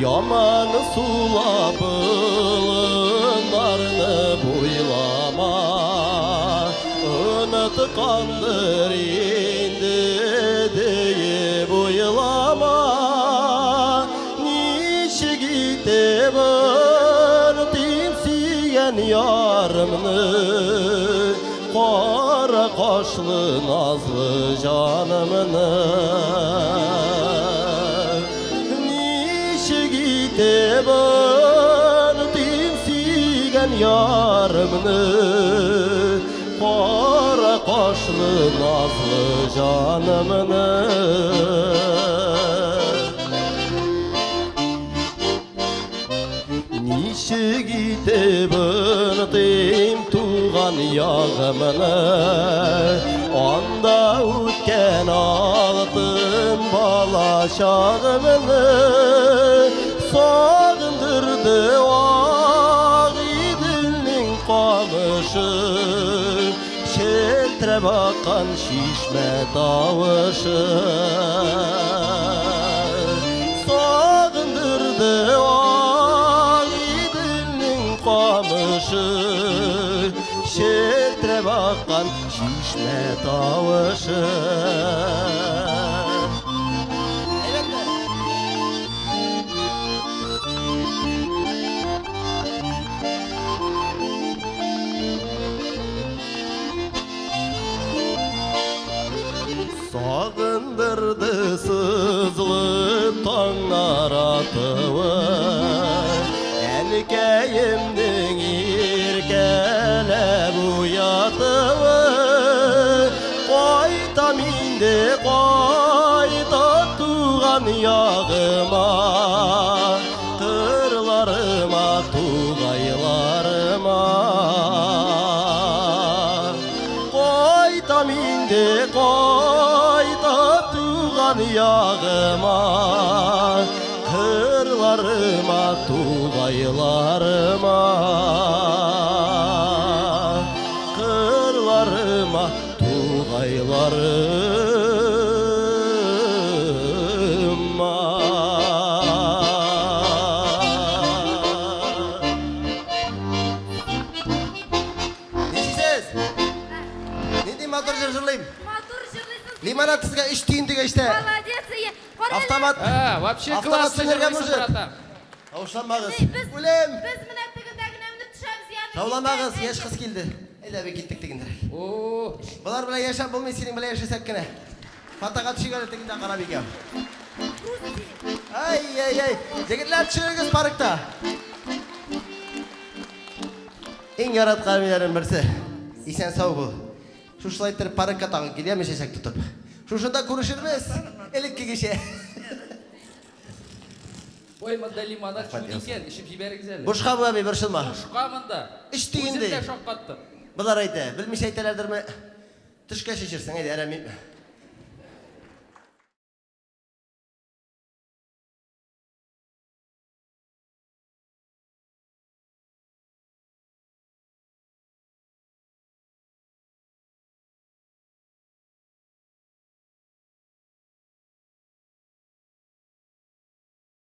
Яман сулап болыннарны буйлама. Оныткандыр инде диеп уйлама. Ничек итеп онытыйм сөйгән ярымны, Кара кашлы назлы җанымны. Ничек итеп онытыйм сөйгән ярымны, Кара кашлы назлы җанымны. Ничек итеп онытыйм туган ягымны, Анда үткән алтын бала чагымны. Сагындырды ак Иделнең камышы, Челтерәп аккан чишмә тавышы. Сагындырды ак Иделнең камышы, Челтерәп аккан чишмә тавышы. Сагындырды сызылып таңнар атуы, Әнкәемнең иркәләп уятуы. Кайтам инде, кайтам туган ягыма, Кырларыма, тугайларыма. Кайтам инде, кайтам туган ягыма, Кырларыма, тугайларыма. Кырларыма, тугайларыма. Ничисез? Нинди матур җыр җырлыйм? Матур җырлыйсың. Лимонад сезгә өч тиен дигәч тә. Молодец, ие. Кара әле. Автомат. А, вообще Автомат классно сүнәргә җырлыйсың, может. братан. Тавышланмагыз. Без, Үлем. без менә тегендә генә менеп төшәбез, яме. Шауламагыз, яшь кыз килде. Әйдә, бик киттек тегендәрәк. О, Болар белән яшәп булмый, синең белән яшәсәк кенә. Фатага төшик әле тегендә карап икәү. Ай-яй-яй. Егетләр, төшерегез паркта. Иң яраткан әбиләрем берсе. Исән сау бул. Шушылай иттереп паркка тагын киләме чәчәк тотып. Шушында күрешербез. Элеккегечә. Ой, монда лимонад Рәхмәт, шул икән, эчеп җибәрегез әле. Бушка бу, әби, борчылма. Бушка монда. Өч тиен Үзем ди. дә шаккаттым. Болар әйтә, белмичә әйтәләрдерме? Төшкәч эчерсең, әйдә, әрәм итмә.